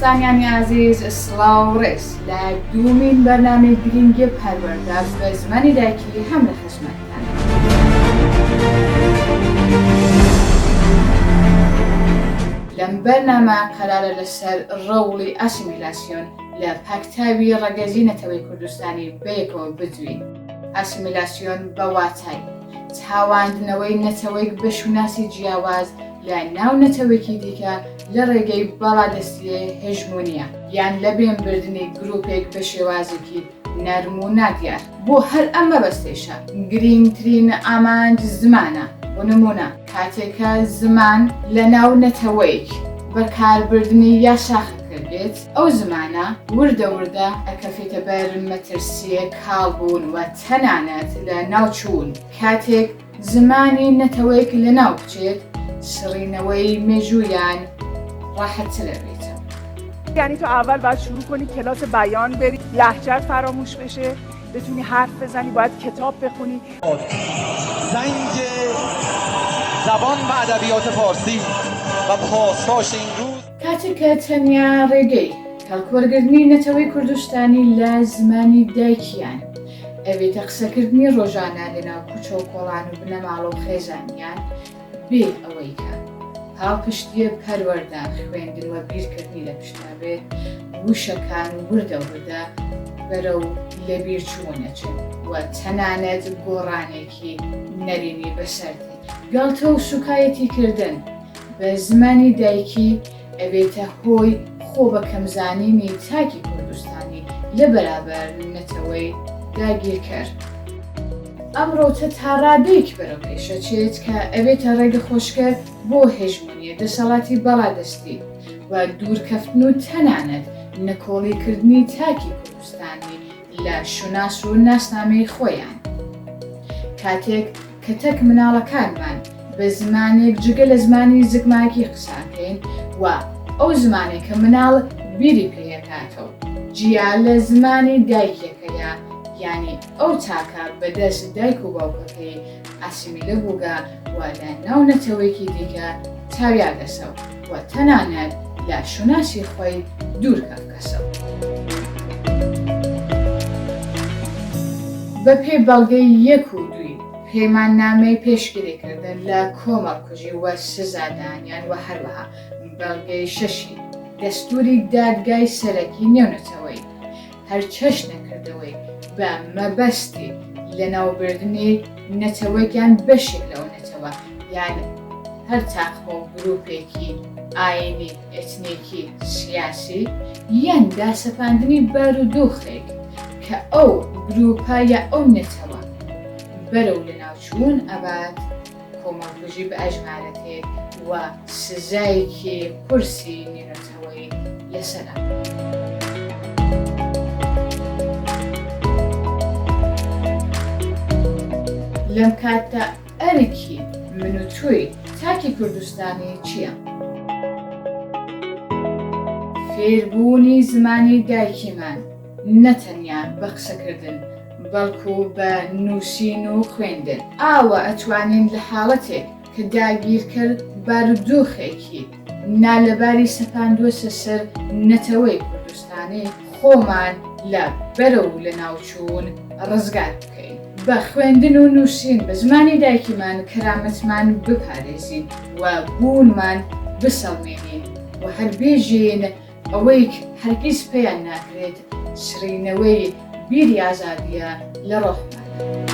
کوردستانیانی ئازیز سڵاو و ڕێز لە دوومین بەرنامەی گرینگی پەروەردە بە زمانی دایکی هەم لە خزمەتتان. لەم بەرنامە قەرارە لەسەر ڕەوڵی ئاسیمیلاسیۆن لە پاکتاوی ڕەگەزی نەتەوەی کوردستانی بەیەکەوە بدوێین. ئاسیمیلاسیۆن بە واتای تاواندنەوەی نەتەوەیەک بە شوناسی جیاواز لە ناو نەتەوەیەکی دیکە لە ڕێگەی باڵادەستیی هێژمۆنییە یان لەبێنبردنی گرووپێک بە شێوازێکی نەرم و نادیار. بۆ هەر ئەم مەبەستەیشە گرینگترین ئامانج زمانە. بۆ نموونە کاتێک کە زمان لە ناو نەتەوەیەک بەکاربردنی یاساخە کردبێت، ئەو زمانە وردە وردە ئەکەفێتە بەر مەترسیێ کاڵ بوون و تەنانەت لە ناو چوون. کاتێک زمانی نەتەوەیەک لە ناو بچێت، سڕینەوەی مێژوویان ڕاحەتتر ئەبێتەوە. یعنی تو اول باید شروع کنی کلاس بیان بری لهجت فراموش بشه بتونی حرف بزنی باید کتاب بخونی. زنگ زبان و ادبیات فارسی و پاسداشت این روز. کاتێک کە تەنیا ڕێگەی کەڵکوەرگرتنی نەتەوەی کوردستانی لە زمانی دایکیان ئەبێتە قسەکردنی ڕۆژانە لەناو کوچە و کۆڵان و بنەماڵە و خێزانیان بێ ئەوەی کە پاڵپشتییە پەروەردە، خوێندن و بیرکردنی لە پشتا بێت، وشەکان وردە وردە بەرەو لەبیرچوون ئەچن و تەنانەت گۆڕانێکی نەرێنی بەسەر دێت. گاڵتە و سوکایەتیکردن بە زمانی دایکی ئەبێتە هۆی خۆ بە کەمزانینی تاکی کوردستانی لە بەرابەر نەتەوەی داگیرکەر. ئەم ڕەوتە تا ڕادەیەک بەرەو پێش ئەچێت کە ئەبێتە ڕێگەخۆشکەر بۆ هێژمۆنیە دەسەڵاتی باڵادەستی و دوورکەفتن و تەنانەت نکۆڵیکردنی تاکی کوردستانی لە شوناس و ناسنامەی خۆیان. کاتێک کە تەک مناڵەکانمان بە زمانێک جگە لە زمانی زگماکی قساکەین و ئەو زمانەی کە مناڵ بیری پێیەکاتەوە جیا لە زمانی دایکیەکەیە یانی ئەو تاکە بە دەست دایک و باوکەکەی ئاسیمیلە بووگە و لە ناو نەتەوەیەکی دیکە تاویاگەسەو و تەنانەت لە شوناسی خوەی دوور کەفگەسەو. بە پێی بەڵگەی یەک و دووی پەیماننامەی پێشگیری کردن لە کۆمەڵکوژی و سزادانیان و هەروەها بەڵگەی شەشی دەستووری دادگای سەرەکی نێونەتەوەیی هەر چەشنە کردەوەیەک بە مەبەستی لەناوبردنی نەتەوەیەک یان بەشێک لەو نەتەوە یان هەر تاقمە و گروپێکی ئاینی، ئێتنیکی، سیاسی یان داسەپاندنی بارودۆخێک کە ئەو گروپە یا ئەو نەتەوە بەرەو لەناوچوون ئەبات، کۆمەڵکوژی بئەژمارەتێت و سزایەکی قورسی نێونەتەوەیی لەسەرە. لەم کاتدا ئەرکی من و تۆی تاکی کوردستانی چییە؟ فێربوونی زمانی دایکیمان نە تەنیا بە قسەکردن بەڵکو بە نووسین و خوێندن ئاوا ئەتوانین لە حاڵەتێک کە داگیرکەر بارودۆخێکی نالەباری سەپاندووەسە سەر نەتەوەی کوردستانی خۆمان لە بەرەو لەناوچوون ڕزگار بکەین. بە خوێندن و نووسین بە زمانی دایکیمان کەرامەتمان بپارێزین و بوونمان بسەڵمێنین و هەر بێژین ئەوەیک هەرگیز پێیان ناکرێت سڕینەوەی بیری ئازادییە لە ڕۆحماندا.